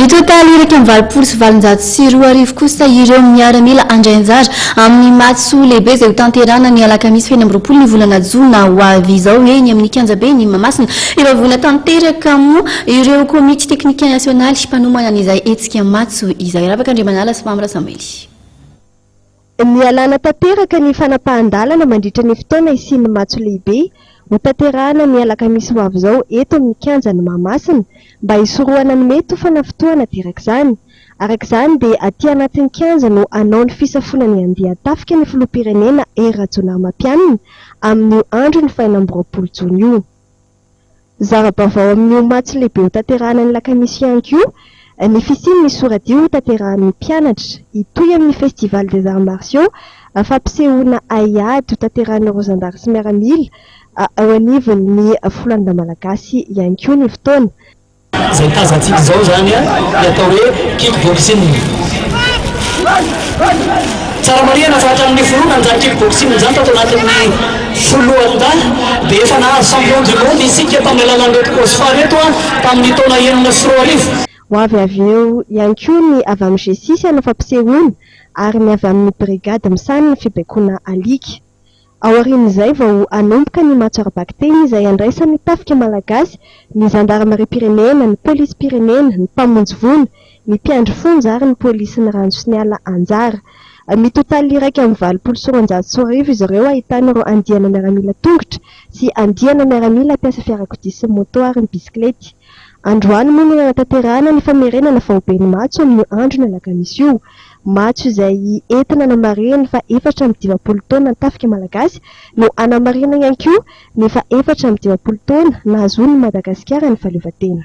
Mitotaly 2881 kosa ireo miaramila handray anjara amin'ny matso lehibe izay hotanterahina ny alakamisy faha 26 ny volana jona ho avy izao eny amin'ny kianjaben'i Mahamasina. Efa vonona tanteraka moa ireo komity teknika nasionaly mpanomana an'izay hetsika matso izay. Ravaka Andriamanala sy Mamy Rasamoely. Nialana tanteraka ny fanapahan-dalana mandritra ny fotoana hisian'ny matso lehibe hotanterahana ny alakamisy ho avy izao eto amin'ny kianjan'i Mahamasina mba hisorohana ny mety ho fanafintohana aterak'izany. Araka izany dia aty anatin'ny kianja no hanao ny fisafoana ny andian-tafika ny filoham-pirenena Hery Rajaonarimampianina amin'io andron'ny faha-26 jona io. Zava-baovao amin'io matso lehibe hotanterahana ny lakamisy ihany koa ny fisian'ny soradia hotanterahan'ny mpianatra. Hitohy amin'ny Festival des Arts Martiaux, fampisehoana haiady hotanterahan'ireo zandary sy miaramila eo anivon'ny Foloalindahy Malagasy ihany koa ny fotoana. Izay tazantsika izao izany ny atao hoe kick boxing. Tsara marihana fa hatramin'ny niforonany izany kick boxing izany tato anatin'ny foloalindahy dia efa nahazo champion du monde isika tamin'ny alalan'ireto Cosfa ireto tamin'ny taona 2006. Ho avy avy eo ihany koa ny avy amin'ny G-six hanao fampisehoana ary ny avy amin'ny brigady misahana ny fibaikoana alika. Aorian'izay vao hanomboka ny matso ara-bakiteny izay handraisan'ny Tafika Malagasy, ny Zandarimariam-pirenena, ny Polisim-pirenena, ny mpamonjy voina, ny mpiandry fonja ary ny polisin'ny rano sy ny ala anjara. Mitotaly 2081 izy ireo ahitana ireo andiana miaramila tongotra sy andiana miaramila mpiasa fiarakodia sy moto ary ny bisikilety. Androany moa no nanatanterahana ny famerenana faobe ny matso amin'io andron'ny alakamisy io. Matso izay entina anamarihana fa 54 taona ny Tafika Malagasy no anamarihana ihany koa ny faha 54 taona nahazoan'i Madagasikara ny fahaleovantena.